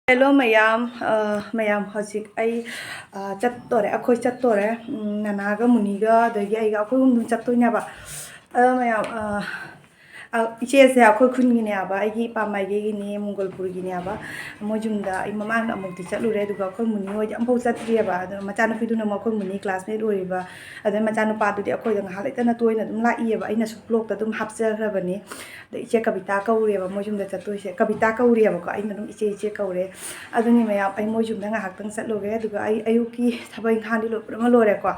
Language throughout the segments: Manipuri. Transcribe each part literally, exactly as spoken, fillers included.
Hello ꯃꯌꯥꯝ, ꯑ, ꯃꯌꯥꯝ ꯍꯧꯖꯤꯛ ꯑꯩ, ꯑ, ꯆꯠꯇꯣꯔꯦ, ꯑꯩꯈꯣꯏ ꯆꯠꯇꯣꯔꯦ꯫ ꯎꯝ, ꯅꯅꯥꯒ ꯃꯨꯅꯤꯒ ꯑꯗꯒꯤ ꯑꯩꯒ, ꯑꯩꯈꯣꯏ ꯑꯍꯨꯝ ꯑꯗꯨꯝ ꯆꯠꯇꯣꯏꯅꯦꯕ꯫ ꯑꯗꯣ ꯃꯌꯥꯝ, ꯑ, ꯑ, ꯏꯆꯦꯁꯦ ꯑꯩꯈꯣꯏ ꯈꯨꯟꯒꯤꯅꯦꯕ, ꯑꯩꯒꯤ ꯏꯄꯥ ꯃꯥꯏꯒꯤꯅꯦ, ꯃꯪꯒꯣꯜꯄꯨꯔꯒꯤꯅꯦꯕ꯫ ꯃꯣꯏ ꯌꯨꯝꯗ ꯑꯩ ꯃꯃꯥꯡꯗ ꯑꯃꯨꯛꯇꯤ ꯆꯠꯂꯨꯔꯦ, ꯑꯗꯨꯒ ꯑꯩꯈꯣꯏ ꯃꯨꯅꯤ ꯍꯣꯏꯗꯤ ꯑꯃꯨꯛꯐꯥꯎ ꯆꯠꯇ꯭ꯔꯤꯑꯕ꯫ ꯑꯗꯣ ꯃꯆꯥꯅꯨꯄꯤꯗꯨꯅ ꯑꯃꯨꯛ ꯑꯩꯈꯣꯏ ꯃꯨꯅꯤ classmate ꯑꯣꯏꯔꯤꯕ꯫ ꯑꯗꯩ ꯃꯆꯥꯅꯨꯄꯥꯗꯨꯗꯤ ꯑꯩꯈꯣꯏꯗ ꯉꯥꯏꯍꯥꯛ ꯂꯩꯇꯅ ꯇꯣꯏꯅ ꯑꯗꯨꯝ ꯂꯥꯛꯏꯑꯕ, ꯑꯩꯅꯁꯨ vlogꯇ ꯑꯗꯨꯝ ꯍꯥꯞꯆꯈ꯭ꯔꯕꯅꯤ꯫ ꯑꯗꯩ ꯏꯆꯦ ꯀꯕꯤꯇꯥ ꯀꯧꯔꯦꯕ ꯃꯣꯏ ꯌꯨꯝꯗ ꯆꯠꯇꯣꯏꯁꯦ꯫ ꯀꯕꯤꯇꯥ ꯀꯧꯔꯦꯕꯀꯣ, ꯑꯩꯅ ꯑꯗꯨꯝ ꯏꯆꯦ, ꯏꯆꯦ ꯀꯧꯔꯦ꯫ ꯑꯗꯨꯅꯤ ꯃꯌꯥꯝ, ꯑꯩ ꯃꯣꯏ ꯌꯨꯝꯗ ꯉꯥꯏꯍꯥꯛꯇꯪ ꯆꯠꯂꯨꯒꯦ, ꯑꯗꯨꯒ ꯑꯩ ꯑꯌꯨꯛꯀꯤ ꯊꯕꯛ ꯏꯪꯈꯥꯡꯗꯤ ꯂꯣꯏ ꯄꯨꯝꯅꯃꯛ ꯂꯣꯏꯔꯦꯀꯣ꯫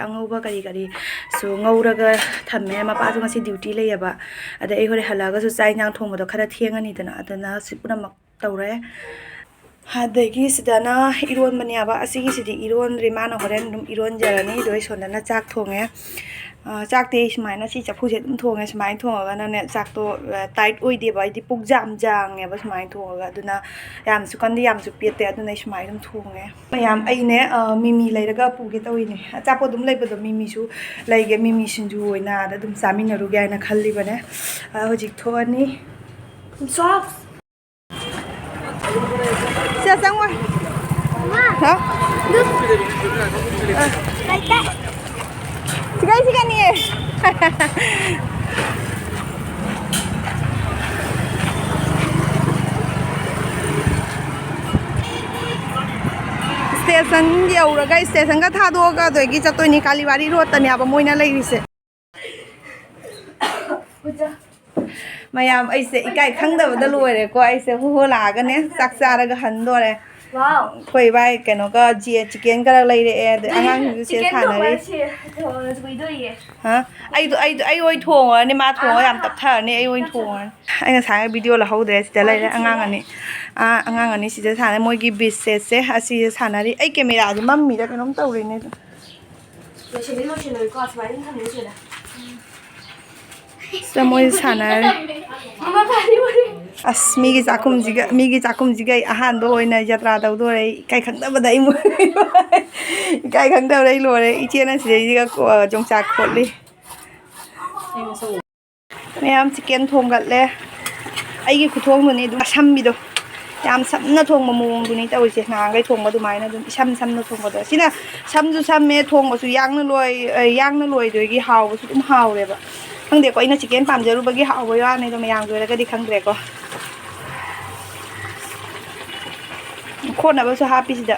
ꯑꯉꯧꯕ ꯀꯔꯤ ꯀꯔꯤꯁꯨ ꯉꯧꯔꯒ ꯊꯝꯃꯦ꯫ ꯃꯄꯥꯁꯨ ꯉꯁꯤ duty ꯂꯩꯌꯦꯕ꯫ ꯑꯗꯩ ꯑꯩ ꯍꯣꯔꯦꯟ ꯍꯜꯂꯛꯑꯒꯁꯨ ꯆꯥꯛ ꯏꯟꯁꯥꯡ ꯊꯣꯡꯕꯗꯣ ꯈꯔ ꯊꯦꯡꯉꯅꯤꯗꯅ, ꯑꯗꯨꯅ ꯁꯤ ꯄꯨꯝꯅꯃꯛ ꯇꯧꯔꯦ꯫ ꯑꯗꯒꯤ ꯁꯤꯗꯅ ꯏꯔꯣꯟꯕꯅꯦꯕ꯫ ꯑꯁꯤꯒꯤꯁꯤꯗꯤ ꯏꯔꯣꯟꯗ꯭ꯔꯤ, ꯃꯥꯅ ꯍꯣꯔꯦꯟ ꯑꯗꯨꯝ ꯏꯔꯣꯟꯖꯔꯅꯤ꯫ ꯑꯗꯣ ꯑꯩ ꯁꯣꯝꯗꯅ ꯆꯥꯛ ꯊꯣꯡꯉꯦ꯫ ꯑ, ꯆꯥꯛꯇꯤ ꯑꯩ ꯁꯨꯃꯥꯏꯅ ꯁꯤ ꯆꯐꯨꯁꯦ ꯑꯗꯨꯝ ꯊꯣꯡꯉꯦ꯫ ꯁꯨꯃꯥꯏꯅ ꯊꯣꯡꯉꯒꯅꯅꯦ, ꯆꯥꯛꯇꯣ, ꯑ, tight ꯑꯣꯏꯗꯦꯕ꯫ ꯑꯩꯗꯤ ꯄꯨꯛ ꯌꯥꯝ ꯌꯥꯡꯉꯦꯕ ꯁꯨꯃꯥꯏꯅ ꯊꯣꯡꯉꯒ꯫ ꯑꯗꯨꯅ ꯌꯥꯝꯁꯨ ꯀꯟꯗꯦ, ꯌꯥꯝꯁꯨ ꯄꯦꯠꯇꯦ꯫ ꯑꯗꯨꯅ ꯑꯩ ꯁꯨꯃꯥꯏꯅ ꯑꯗꯨꯝ ꯊꯣꯡꯉꯦ꯫ ꯃꯌꯥꯝ, ꯑꯩꯅꯦ, ꯑ, ꯃꯤꯃꯤ ꯂꯩꯔꯒ ꯄꯨꯒꯦ ꯇꯧꯔꯤꯅꯦ꯫ ꯑꯆꯥꯄꯣꯠ ꯑꯗꯨꯝ ꯂꯩꯕꯗꯣ, ꯃꯤꯃꯤꯁꯨ ꯂꯩꯒꯦ, ꯃꯤꯃꯤ ꯁꯤꯡꯖꯨ ꯑꯣꯏꯅ ꯑꯗ ꯑꯗꯨꯝ ꯆꯥꯃꯤꯟꯅꯔꯨꯒꯦ ꯍꯥꯏꯅ ꯈꯜꯂꯤꯕꯅꯦ꯫ ꯑ, ꯍꯧꯖꯤꯛ ꯊꯣꯛꯑꯅꯤ꯫ ꯁꯦ, ꯆꯪꯉꯣ꯫ ꯍꯥ? ꯑ꯫ ꯁꯤꯒꯩ, ꯁꯤꯒꯅꯤꯌꯦ꯫ Station ꯌꯧꯔꯒ, stationꯒ ꯊꯥꯗꯣꯛꯑꯒ ꯑꯗꯒꯤ ꯆꯠꯇꯣꯏꯅꯤ꯫ ꯀꯥꯂꯤꯕꯥꯔꯤ roadꯇꯅꯦꯕ ꯃꯣꯏꯅ ꯂꯩꯔꯤꯁꯦ꯫ ꯃꯌꯥꯝ, ꯑꯩꯁꯦ ꯏꯀꯥꯏ ꯈꯪꯗꯕꯗ ꯂꯣꯏꯔꯦꯀꯣ꯫ ꯑꯩꯁꯦ ꯍꯣ ꯍꯣ ꯂꯥꯛꯑꯒꯅꯦ, ꯆꯥꯛ ꯆꯥꯔꯒ ꯍꯟꯗꯣꯔꯦ꯫ Wow꯫ ꯑꯩꯈꯣꯏ ꯏꯕꯥꯏ ꯀꯩꯅꯣꯒ, ꯆꯦ, chicken ꯈꯔ ꯂꯩꯔꯛꯑꯦ, ꯑꯗꯩ ꯑꯉꯥꯡꯁꯤꯡꯁꯨ ꯁꯤꯗ chicken ꯊꯣꯡꯕ ꯁꯥꯟꯅꯔꯤ꯫ ꯁꯤ ꯊꯣꯡꯉꯁꯨ ꯀꯨꯏꯗꯣꯏꯌꯦ꯫ ꯍꯥ? ꯑꯩꯗꯣ, ꯑꯩꯗꯣ, ꯑꯩ ꯑꯣꯏꯅ ꯊꯣꯡꯉꯨꯔꯅꯤ, ꯃꯥ ꯊꯣꯡꯉ ꯌꯥꯝ ꯑꯥ꯫ ꯇꯞꯊꯔꯅꯤ, ꯑꯩ ꯑꯣꯏꯅ ꯊꯣꯡꯉꯨꯔꯅꯤ꯫ ꯑꯩ ꯉꯁꯥꯏ video ꯂꯧꯍꯧꯗ꯭ꯔꯦ, ꯁꯤꯗ ꯂꯩꯔꯦ ꯑꯉꯥꯡ ꯑꯅꯤ꯫ ꯑꯥ, ꯑꯉꯥꯡ ꯑꯅꯤ ꯁꯤꯗ ꯁꯥꯟꯅ, ꯃꯣꯏꯒꯤ beach setꯁꯦ ꯑꯁꯤꯗ ꯁꯥꯟꯅꯔꯤ꯫ ꯑꯩ cameraꯁꯦ ꯃꯝꯃꯤꯔ ꯀꯩꯅꯣꯝ ꯇꯧꯔꯦꯅꯦ꯫ ꯂꯣꯏꯁꯤꯟꯗꯤ ꯂꯣꯏꯁꯤꯜꯂꯣꯏꯀꯣ, ꯁꯨꯃꯥꯏꯅ ꯑꯗꯨꯝ ꯊꯝꯃꯨ ꯁꯤꯗ꯫ ꯁꯤꯗ ꯃꯣꯏ ꯁꯥꯟꯅꯔꯤ꯫ ꯃꯃꯥ ꯄꯥꯅꯤ ꯋꯥꯔꯤ꯫ ꯑꯁ, ꯃꯤꯒꯤ ꯆꯥꯛꯈꯨꯝꯁꯤꯒ, ꯃꯤꯒꯤ ꯆꯥꯛꯈꯨꯝꯁꯤꯒ ꯑꯩ ꯑꯍꯥꯟꯕ ꯑꯣꯏꯅ ꯖꯇ꯭ꯔꯥ ꯇꯧꯗꯣꯔꯦ꯫ ꯑꯩ ꯏꯀꯥꯏ ꯈꯪꯗꯕꯗ ꯑꯩ ꯃꯣꯏ ꯏꯀꯥꯏ ꯈꯪꯗꯕꯗ ꯑꯩ ꯂꯣꯏꯔꯦ꯫ ꯏꯆꯦꯅ ꯁꯤꯗꯩꯁꯤꯒ ꯀꯣ-, ꯌꯣꯡꯆꯥꯛ ꯈꯣꯠꯂꯤ꯫ ꯃꯌꯥꯝ chicken ꯊꯣꯡꯒꯠꯂꯦ꯫ ꯑꯩꯒꯤ ꯈꯨꯊꯣꯡꯗꯨꯅꯤ ꯑꯗꯨꯝ ꯑꯁꯝꯕꯤꯗꯣ꯫ ꯌꯥꯝ ꯁꯝꯅ ꯊꯣꯡꯕ ꯃꯑꯣꯡꯗꯨꯅꯤ ꯇꯧꯔꯤꯁꯦ꯫ ꯅꯍꯥꯟꯈꯩ ꯊꯣꯡꯕ ꯑꯗꯨꯃꯥꯏꯅ ꯑꯗꯨꯝ ꯏꯁꯝ ꯁꯝꯅ ꯊꯣꯡꯕꯗꯣ꯫ ꯁꯤꯅ ꯁꯝꯁꯨ ꯁꯝꯃꯦ, ꯊꯣꯡꯕꯁꯨ ꯌꯥꯡꯅ ꯂꯣꯏ-, ꯑ, ꯌꯥꯡꯅ ꯂꯣꯏꯗꯣꯏꯒꯤ ꯍꯥꯎꯕꯁꯨ ꯑꯗꯨꯝ ꯍꯥꯎꯔꯦꯕ꯫ ꯈꯪꯗꯦꯀꯣ, ꯑꯩꯅ ꯆꯤꯀꯦꯟ ꯄꯥꯝꯖꯔꯨꯕꯒꯤ ꯍꯥꯎꯕꯩ ꯋꯥꯅꯤ, ꯑꯗꯣ ꯃꯌꯥꯝꯒꯤ ꯑꯣꯏꯔꯒꯗꯤ ꯈꯪꯗ꯭ꯔꯦꯀꯣ꯫ ꯈꯣꯠꯅꯕꯁꯨ ꯍꯥꯞꯄꯤꯁꯤꯗ꯫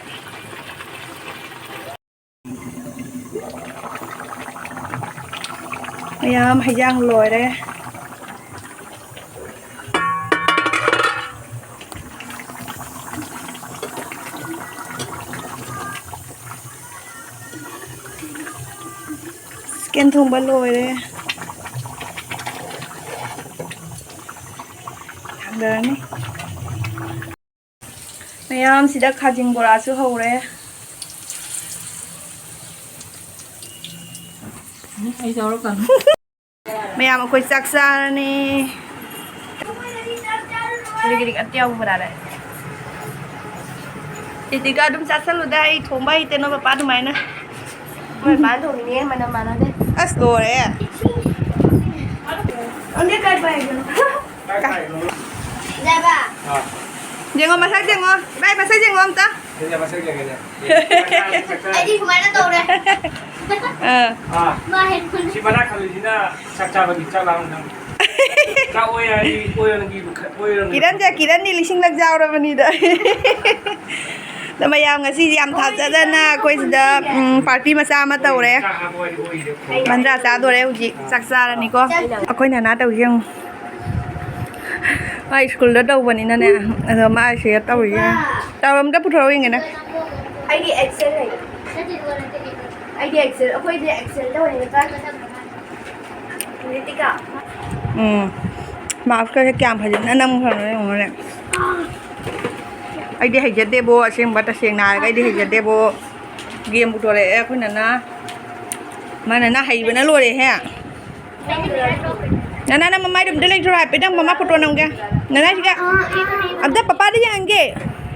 ꯃꯌꯥꯝ ꯍꯩꯖꯥꯡ ꯂꯣꯏꯔꯦ꯫ ꯆꯤꯀꯦꯟ ꯊꯣꯡꯕ ꯂꯣꯏꯔꯦ꯫ ꯊꯥꯡꯗꯔꯅꯤ꯫ ꯃꯌꯥꯝꯁꯤꯗ ꯈꯥꯖꯤꯡ ꯕꯣꯔꯥꯁꯨ ꯍꯧꯔꯦ꯫ ꯎꯝ, ꯑꯩ ꯌꯥꯎꯔꯛꯀꯅꯨ꯫ ꯃꯌꯥꯝ ꯑꯩꯈꯣꯏ ꯆꯥꯛ ꯆꯥꯔꯅꯤ꯫ ꯀꯔꯤ ꯀꯔꯤ ꯑꯇꯩ ꯌꯥꯎꯕ ꯕꯣꯔꯥ ꯂꯩ? ꯏꯗꯤꯒ ꯑꯗꯨꯝ ꯆꯥꯁꯜꯂꯨꯗ, ꯑꯩ ꯊꯣꯡꯕ ꯍꯩꯇꯦ ꯅꯣꯏ ꯄꯄꯥ ꯑꯗꯨꯃꯥꯏꯅ꯫ ꯃꯣꯏ ꯄꯥꯟ ꯊꯣꯡꯉꯤꯅꯦ, ꯃꯅꯝ ꯃꯥꯟꯅꯗꯦ꯫ ꯑꯁ, ꯂꯣꯏꯔꯦ꯫ ꯑꯣꯟꯗꯦ ꯀꯥꯏ ꯄꯥꯏꯒꯅꯣ꯫ ꯌꯦꯡꯉꯣ, ꯃꯁꯛ ꯌꯦꯡꯉꯣ꯫ ꯏꯕꯥꯏ, ꯃꯁꯛ ꯌꯦꯡꯉꯣ ꯑꯝꯇ꯫ ꯁꯤꯁꯦ ꯃꯁꯛ ꯌꯦꯡꯒꯦꯅꯦ꯫ ꯑꯩꯗꯤ ꯁꯨꯃꯥꯏꯅ ꯇꯧꯔꯦ꯫ ꯑꯥ꯫ ꯑꯥ꯫ ꯃꯥ ꯍꯦꯟ ꯈꯨꯜꯂꯤ꯫ ꯁꯤ ꯃꯅꯥꯛ ꯈꯜꯂꯤꯁꯤꯅ ꯆꯥꯛ ꯆꯥꯕꯒꯤ ꯆꯥꯛ ꯂꯥꯝꯕ ꯅꯪ꯫ ꯆꯥꯛ ꯑꯣꯏ ꯍꯥꯏꯗꯤ ꯑꯣꯏꯔꯣ ꯅꯪꯒꯤ ꯈ-, ꯑꯣꯏꯔꯣ ꯅꯪꯒꯤ ꯀꯤꯔꯟꯁꯦ, ꯀꯤꯔꯟꯗꯤ ꯂꯤꯁꯤꯡ ꯂꯛ ꯌꯥꯎꯔꯕꯅꯤꯗ꯫ ꯑꯗꯣ ꯃꯌꯥꯝ ꯉꯁꯤꯗꯤ ꯌꯥꯝ ꯊꯥꯖꯗꯅ ꯑꯩꯈꯣꯏ ꯁꯤꯗ, ꯎꯝ, party ꯃꯆꯥ ꯑꯃ ꯇꯧꯔꯦ꯫ ꯆꯥꯛ ꯍꯥꯞꯄꯣ ꯍꯥꯏꯗꯤ ꯑꯣꯏꯔꯦ꯫ ꯃꯟꯗ꯭ꯔꯥ ꯆꯥꯗꯣꯔꯦ ꯍꯧꯖꯤꯛ꯫ ꯆꯥꯛ ꯆꯥꯔꯅꯤꯀꯣ꯫ ꯑꯩꯈꯣꯏ ꯅꯅꯥ ꯇꯧꯁꯤ ꯌꯦꯡꯉꯨ꯫ ꯃꯥ ꯁ꯭ꯀꯨꯜꯗ ꯇꯧꯕꯅꯤꯅꯅꯦ꯫ ꯑꯗꯣ ꯃꯥ ꯁꯤꯗ ꯇꯧꯔꯤꯁꯦ꯫ ꯇꯧꯔꯝꯗ ꯄꯨꯊꯣꯔꯛꯑꯣ ꯌꯦꯡꯒꯦꯅꯦ꯫ ꯑꯩꯒꯤ ꯑꯦꯛꯁꯦꯜ ꯂꯩ꯫ ꯑꯩꯗꯤ ꯑꯦꯛꯁꯦꯜ, ꯑꯩꯈꯣꯏꯗꯤ ꯑꯦꯛꯁꯦꯜꯗ ꯑꯣꯏꯅ ꯀꯥꯏ-, ꯔꯤꯇꯤꯀꯥ꯫ ꯎꯝ꯫ ꯃꯥꯛꯁꯀꯁꯦ ꯀꯌꯥꯝ ꯐꯖꯅ ꯅꯝꯈ꯭ꯔꯕꯅꯣ ꯌꯦꯡꯉꯨꯅꯦ꯫ ꯑꯩꯗꯤ ꯍꯩꯖꯗꯦꯕꯣ, ꯑꯁꯦꯡꯕ ꯇꯁꯦꯡꯅ ꯍꯥꯏꯔꯒ ꯑꯩꯗꯤ ꯍꯩꯖꯗꯦꯕꯣ꯫ ꯒꯦꯝ ꯄꯨꯊꯣꯔꯛꯑꯦ ꯑꯩꯈꯣꯏ ꯅꯅꯥ꯫ ꯃꯥ ꯅꯅꯥ ꯍꯩꯕꯅ ꯂꯣꯏꯔꯦꯍꯦ꯫ ꯅꯅꯥ, ꯅꯪ ꯃꯃꯥꯏꯗꯣ ꯑꯝꯇ ꯂꯦꯡꯊꯣꯔꯛꯑꯣ ꯍꯥꯏꯐꯦꯠꯇꯪ, ꯃꯃꯥ ꯐꯣꯇꯣ ꯅꯝꯒꯦ꯫ ꯅꯅꯥ ꯁꯤꯗ꯫ ꯑꯝꯇ ꯄꯄꯥꯗ ꯌꯦꯡꯍꯟꯒꯦ꯫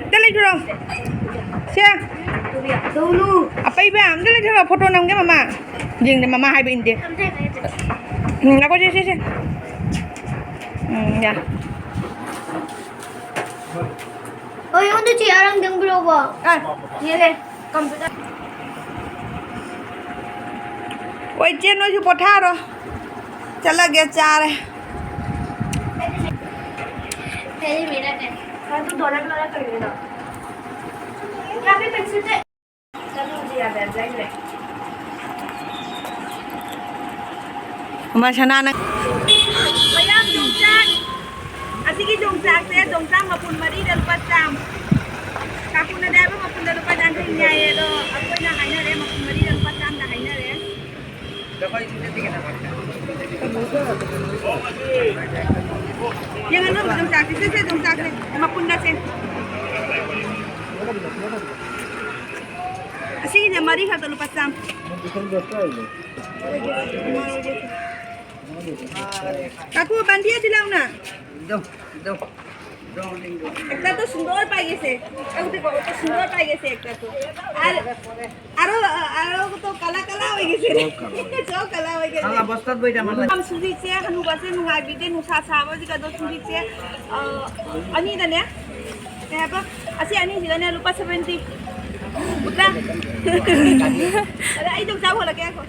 ꯑꯝꯇ ꯂꯦꯡꯊꯣꯔꯛꯑꯣ꯫ ꯁꯦ꯫ ꯑꯄꯩꯕ ꯑꯝꯇ ꯂꯦꯡꯊꯣꯔꯛꯑꯣ, ꯐꯣꯇꯣ ꯅꯝꯒꯦ ꯃꯃꯥ꯫ ꯌꯦꯡꯗꯦ, ꯃꯃꯥ ꯍꯥꯏꯕ ꯏꯟꯗꯦ꯫ ꯎꯝ, ꯉꯥꯏꯈꯣ, ꯁꯦ, ꯁꯦ, ꯁꯦ꯫ ꯎꯝ, ꯌꯥ꯫ ꯍꯣꯏ, ꯑꯩꯉꯣꯟꯗ ꯆꯦ ꯑꯔꯪꯗꯪ ꯄꯤꯔꯛꯎꯕ꯫ ꯑ, ꯌꯦꯜꯂꯦ꯫ ꯀꯝꯄ꯭ꯌꯨꯇꯔ꯫ ꯍꯣꯏ, ꯏꯆꯦ, ꯅꯣꯏꯁꯨ ꯄꯣꯊꯥꯔꯣ꯫ ꯆꯠꯂꯒꯦ, ꯆꯥꯔꯦ꯫ ꯀꯔꯤ ꯃꯤꯔꯛꯅꯦ? ꯑꯗꯨ ꯗꯣꯂꯔ ꯗꯣꯂꯔ ꯇꯧꯔꯤꯗꯣ꯫ ꯌꯥꯝꯃꯤ ꯄꯦꯟꯁꯤꯜꯁꯦ꯫ ꯆꯠꯂꯨꯁꯤ ꯌꯥꯗꯦ, ꯆꯠꯂꯦ꯫ ꯃꯃꯥ ꯁꯅꯥꯅ꯫ ꯃꯌꯥꯝ ꯌꯣꯡꯆꯥꯛ꯫ ꯑꯁꯤꯒꯤ ꯌꯣꯡꯆꯥꯛꯁꯦ, ꯌꯣꯡꯆꯥꯛ ꯃꯄꯨꯟ ꯃꯔꯤꯗ ꯂꯨꯄꯥ ꯆꯥꯝꯃ꯫ ꯀꯥꯀꯨꯅꯗꯤ ꯍꯥꯏꯕ ꯃꯄꯨꯟꯗ ꯂꯨꯄꯥ ꯌꯥꯡꯈꯩ ꯍꯥꯏꯌꯦ, ꯑꯗꯣ ꯑꯩꯈꯣꯏꯅ ꯍꯥꯏꯅꯔꯦ, ꯃꯄꯨꯟ ꯃꯔꯤꯗ ꯂꯨꯄꯥ ꯆꯥꯝꯃꯗ ꯍꯥꯏꯅꯔꯦ꯫ ꯌꯦꯡꯉꯣ, ꯌꯣꯡꯆꯥꯛꯁꯦ, ꯁꯦ, ꯁꯦ, ꯌꯣꯡꯆꯥꯛꯁꯦ, ꯃꯄꯨꯟꯗ ꯁꯦ꯫ ꯑꯁꯤꯒꯤꯅꯦ, ꯃꯔꯤ ꯈꯛꯇ ꯂꯨꯄꯥ ꯆꯥꯝꯃ꯫ কাকু, বান্ধিয়ে দিলাও না। একদম, একদম। একটা তো সুন্দর পাই গেছে। এই দেখো, কত সুন্দর পাই গেছে একটা তো। আর আরো, আরো তো কালা কালা হয়ে গেছে রে। সব কালা হয়ে গেছে। কালা বস্তাত বইটা আমার লাগে। ꯁꯨꯖꯤꯠꯁꯦ, ꯍꯅꯨꯕꯁꯦ ꯅꯨꯡꯉꯥꯏꯕꯤꯗꯦ, ꯅꯨꯡꯁꯥ ꯁꯥꯕꯁꯤꯒ꯫ ꯑꯗꯣ ꯁꯨꯖꯤꯠꯁꯦ, ꯑ, ꯑꯅꯤꯗꯅꯦ, ꯀꯩ ꯍꯥꯏꯕ? ꯑꯁꯤ ꯑꯅꯤꯁꯤꯗꯅꯦ, ꯂꯨꯄꯥ seventy꯫ ꯎꯗ꯭ꯔꯥ? ꯑꯗ ꯑꯩ ꯌꯣꯡꯆꯥꯛ ꯍꯣꯜꯂꯛꯀꯦ, ꯉꯥꯏꯈꯣ꯫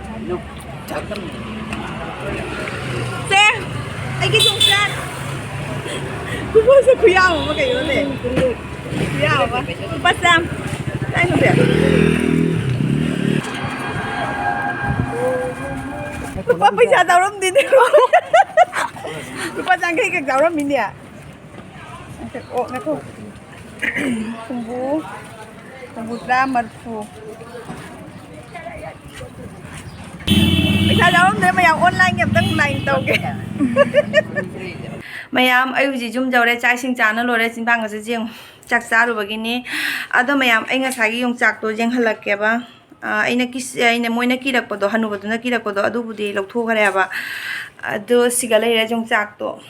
ꯁꯦ, ꯑꯩꯒꯤ ꯌꯣꯡꯆꯥꯛ꯫ ꯈꯨꯕꯣꯛꯁꯦ ꯈꯨꯌꯥꯝ ꯑꯃ ꯀꯩꯅꯣꯅꯦ꯫ ꯈꯨꯌꯥꯝ ꯑꯃ꯫ ꯂꯨꯄꯥ ꯆꯥꯝ꯫ ꯀꯥꯏꯅꯣꯁꯦ? ꯂꯨꯄꯥ ꯄꯩꯁꯥ ꯌꯥꯎꯔꯝꯗꯦꯅꯦ꯫ ꯂꯨꯄꯥ ꯌꯥꯡꯈꯩ ꯈꯛ ꯌꯥꯎꯔꯝꯃꯤꯅꯦ꯫ ꯑꯣ, ꯉꯥꯏꯈꯣ꯫ ꯍꯨꯝꯐꯨ, ꯍꯨꯝꯐꯨꯇꯔꯥ, ꯃꯔꯤꯐꯨ꯫ ꯄꯩꯁꯥ ꯌꯥꯎꯔꯝꯗ꯭ꯔꯦ ꯃꯌꯥꯝ, online ꯒꯤ ꯑꯝꯇꯪ line ꯇꯧꯒꯦ꯫ ꯃꯌꯥꯝ, ꯑꯩ ꯍꯧꯖꯤꯛ ꯌꯨꯝ ꯌꯧꯔꯦ, ꯆꯥꯛ ꯏꯁꯤꯡ ꯆꯥꯅ ꯂꯣꯏꯔꯦ, ꯆꯤꯟꯕꯥꯡꯒꯁꯦ ꯌꯦꯡꯉꯨ꯫ ꯆꯥꯛ ꯆꯥꯔꯨꯕꯒꯤꯅꯤ꯫ ꯑꯗꯣ ꯃꯌꯥꯝ, ꯑꯩ ꯉꯁꯥꯏꯒꯤ ꯌꯣꯡꯆꯥꯛꯇꯣ ꯌꯦꯡꯍꯜꯂꯛꯀꯦꯕ꯫ ꯑ, ꯑꯩꯅ ꯀꯤꯁ-, ꯑꯩꯅ, ꯃꯣꯏꯅ ꯀꯤꯔꯛꯄꯗꯣ, ꯍꯅꯨꯕꯗꯨꯅ ꯀꯤꯔꯛꯄꯗꯣ, ꯑꯗꯨꯕꯨꯗꯤ ꯂꯧꯊꯣꯛꯈ꯭ꯔꯦꯕ꯫ ꯑꯗꯣ ꯁꯤꯒ ꯂꯩꯔꯦ ꯌꯣꯡꯆꯥꯛꯇꯣ꯫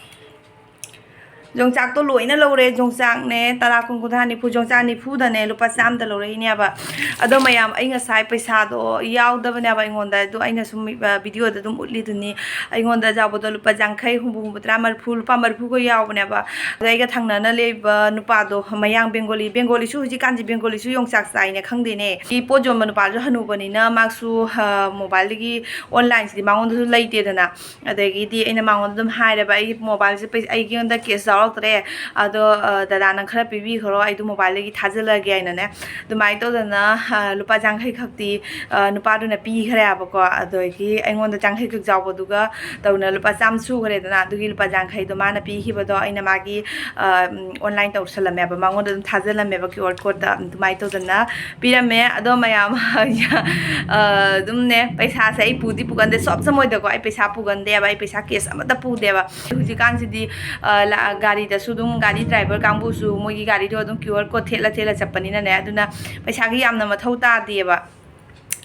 ꯌꯣꯡꯆꯥꯛꯇꯣ ꯂꯣꯏꯅ ꯂꯧꯔꯦ꯫ ꯌꯣꯡꯆꯥꯛꯅꯦ, ꯇꯔꯥ, ꯀꯨꯟ, ꯀꯨꯟꯊ꯭ꯔꯥ, ꯅꯤꯐꯨ, ꯌꯣꯡꯆꯥꯛ ꯅꯤꯐꯨꯗꯅꯦ ꯂꯨꯄꯥ ꯆꯥꯝꯗ ꯂꯧꯔꯛꯏꯅꯦꯕ꯫ ꯑꯗꯣ ꯃꯌꯥꯝ, ꯑꯩ ꯉꯁꯥꯏ ꯄꯩꯁꯥꯗꯣ ꯌꯥꯎꯗꯕꯅꯦꯕ ꯑꯩꯉꯣꯟꯗ꯫ ꯑꯗꯣ ꯑꯩꯅ ꯁꯨꯝ, ꯑ, ꯚꯤꯗꯤꯑꯣꯗ ꯑꯗꯨꯝ ꯎꯠꯂꯤꯗꯨꯅꯤ꯫ ꯑꯩꯉꯣꯟꯗ ꯌꯥꯎꯕꯗꯣ ꯂꯨꯄꯥ ꯌꯥꯡꯈꯩ, ꯍꯨꯝꯐꯨ, ꯍꯨꯝꯐꯨꯇꯔꯥ, ꯃꯔꯤꯐꯨ, ꯂꯨꯄꯥ ꯃꯔꯤꯐꯨꯒ ꯌꯥꯎꯕꯅꯦꯕ꯫ ꯑꯗꯣ ꯑꯩꯒ ꯊꯪꯅꯅ ꯂꯩꯕ ꯅꯨꯄꯥꯗꯣ, ꯃꯌꯥꯡ ꯕꯦꯡꯒꯣꯂꯤ, ꯕꯦꯡꯒꯣꯂꯤꯁꯨ ꯍꯧꯖꯤꯛꯀꯥꯟꯁꯦ ꯕꯦꯡꯒꯣꯂꯤꯁꯨ ꯌꯣꯡꯆꯥꯛ ꯆꯥꯏꯅ ꯈꯪꯗꯦꯅꯦ꯫ ꯁꯤ ꯄꯣꯠ ꯌꯣꯟꯕ ꯅꯨꯄꯥꯁꯨ ꯍꯅꯨꯕꯅꯤꯅ ꯃꯥꯁꯨ, ꯑ, ꯃꯣꯕꯥꯏꯜꯗꯒꯤ, ꯑꯣꯟꯂꯥꯏꯟꯁꯤꯗꯤ ꯃꯉꯣꯟꯗꯁꯨ ꯂꯩꯇꯦꯗꯅ꯫ ꯑꯗꯒꯤꯗꯤ ꯑꯩꯅ ꯃꯉꯣꯟꯗ ꯑꯗꯨꯝ ꯍꯥꯏꯔꯦꯕ, "ꯑꯩ ꯃꯣꯕꯥꯏꯜꯁꯦ ꯄꯩ-, ꯑꯩꯉꯣꯟꯗ ꯀꯦꯁ ꯌꯥꯎꯔꯛꯇ꯭ꯔꯦ, ꯑꯗꯣ, ꯑ, ꯗꯗꯥ ꯅꯪ ꯈꯔ ꯄꯤꯕꯤꯈ꯭ꯔꯣ, ꯑꯩꯗꯣ ꯃꯣꯕꯥꯏꯜꯗꯒꯤ ꯊꯥꯖꯤꯜꯂꯒꯦ" ꯍꯥꯏꯅꯅꯦ꯫ ꯑꯗꯨꯃꯥꯏꯅ ꯇꯧꯗꯅ, ꯑ, ꯂꯨꯄꯥ ꯌꯥꯡꯈꯩ ꯈꯛꯇꯤ, ꯑ, ꯅꯨꯄꯥꯗꯨꯅ ꯄꯤꯈ꯭ꯔꯦꯕꯀꯣ꯫ ꯑꯗꯒꯤ ꯑꯩꯉꯣꯟꯗ ꯌꯥꯡꯈꯩ ꯈꯛ ꯌꯥꯎꯕꯗꯨꯒ ꯇꯧꯅ ꯂꯨꯄꯥ ꯆꯥꯝꯃ ꯁꯨꯈ꯭ꯔꯦꯗꯅ꯫ ꯑꯗꯨꯒꯤ ꯂꯨꯄꯥ ꯌꯥꯡꯈꯩꯗꯣ ꯃꯥꯅ ꯄꯤꯈꯤꯕꯗꯣ ꯑꯩꯅ ꯃꯥꯒꯤ, ꯑ, ꯎꯝ, ꯑꯣꯟꯂꯥꯏꯟ ꯇꯧꯁꯜꯂꯝꯃꯦꯕ, ꯃꯉꯣꯟꯗ ꯑꯗꯨꯝ ꯊꯥꯖꯤꯜꯂꯝꯃꯦꯕ, ꯀ꯭ꯌꯨ ꯑꯥꯔ ꯀꯣꯗꯇ꯫ ꯑꯗꯨꯃꯥꯏꯅ ꯇꯧꯗꯅ ꯄꯤꯔꯝꯃꯦ꯫ ꯑꯗꯣ ꯃꯌꯥꯝ, ꯑ, ꯑꯗꯨꯝꯅꯦ, ꯄꯩꯁꯥꯁꯦ ꯑꯩ ꯄꯨꯗꯤ ꯄꯨꯒꯟꯗꯦ, ꯁꯣꯞ ꯁꯝ ꯑꯣꯏꯗꯀꯣ, ꯑꯩ ꯄꯩꯁꯥ ꯄꯨꯒꯟꯗꯦꯕ, ꯑꯩ ꯄꯩꯁꯥ ꯀꯦꯁ ꯑꯃꯠꯇ ꯄꯨꯗꯦꯕ꯫ ꯍꯧꯖꯤꯛꯀꯥꯟꯁꯤꯗꯤ, ꯑ, ꯂ-, ꯒꯥꯔꯤꯗꯁꯨ ꯑꯗꯨꯝ, ꯒꯥꯔꯤ ꯗ꯭ꯔꯥꯏꯚꯔ ꯀꯥꯡꯕꯨꯁꯨ ꯃꯣꯏꯒꯤ ꯒꯥꯔꯤꯗꯣ ꯑꯗꯨꯝ ꯀ꯭ꯌꯨ ꯑꯥꯔ ꯀꯣꯗ ꯊꯦꯠꯂ ꯊꯦꯠꯂ ꯆꯠꯄꯅꯤꯅꯅꯦ, ꯑꯗꯨꯅ ꯄꯩꯁꯥꯒꯤ ꯌꯥꯝꯅ ꯃꯊꯧ ꯇꯥꯗꯦꯕ꯫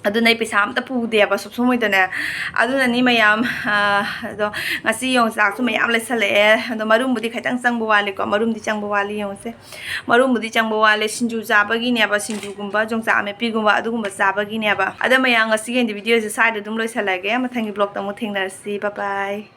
ꯑꯗꯨꯅ ꯑꯩ ꯄꯩꯁꯥ ꯑꯝꯇ ꯄꯨꯗꯦꯕ ꯁꯣꯞ ꯁꯝ ꯑꯣꯏꯗꯅꯦ꯫ ꯑꯗꯨꯅꯅꯤ ꯃꯌꯥꯝ, ꯑ, ꯑꯗꯣ ꯉꯁꯤ ꯌꯣꯡꯆꯥꯛꯁꯨ ꯃꯌꯥꯝ ꯂꯩꯁꯜꯂꯛꯑꯦ꯫ ꯑꯗꯣ ꯃꯔꯨꯝꯕꯨꯗꯤ ꯈꯤꯇꯪ ꯆꯪꯕ ꯋꯥꯠꯂꯤꯀꯣ, ꯃꯔꯨꯝꯗꯤ ꯆꯪꯕ ꯋꯥꯠꯂꯤ, ꯌꯦꯡꯉꯨꯁꯦ꯫ ꯃꯔꯨꯝꯕꯨꯗꯤ ꯆꯪꯕ ꯋꯥꯠꯂꯦ, ꯁꯤꯡꯖꯨ ꯆꯥꯕꯒꯤꯅꯦꯕ, ꯁꯤꯡꯖꯨꯒꯨꯝꯕ, ꯌꯣꯡꯆꯥꯛ ꯑꯃꯦꯠꯄꯤꯒꯨꯝꯕ, ꯑꯗꯨꯒꯨꯝꯕ ꯆꯥꯕꯒꯤꯅꯦꯕ꯫ ꯑꯗꯣ ꯃꯌꯥꯝ, ꯉꯁꯤꯒꯤ ꯑꯣꯏꯅꯗꯤ ꯚꯤꯗꯤꯑꯣꯁꯦ ꯁ꯭ꯋꯥꯏꯗ ꯑꯗꯨꯝ ꯂꯣꯏꯁꯜꯂꯒꯦ꯫ ꯃꯊꯪꯒꯤ ꯕ꯭ꯂꯣꯛꯇ ꯑꯃꯨꯛ ꯊꯦꯡꯅꯔꯁꯤ꯫ Bye bye꯫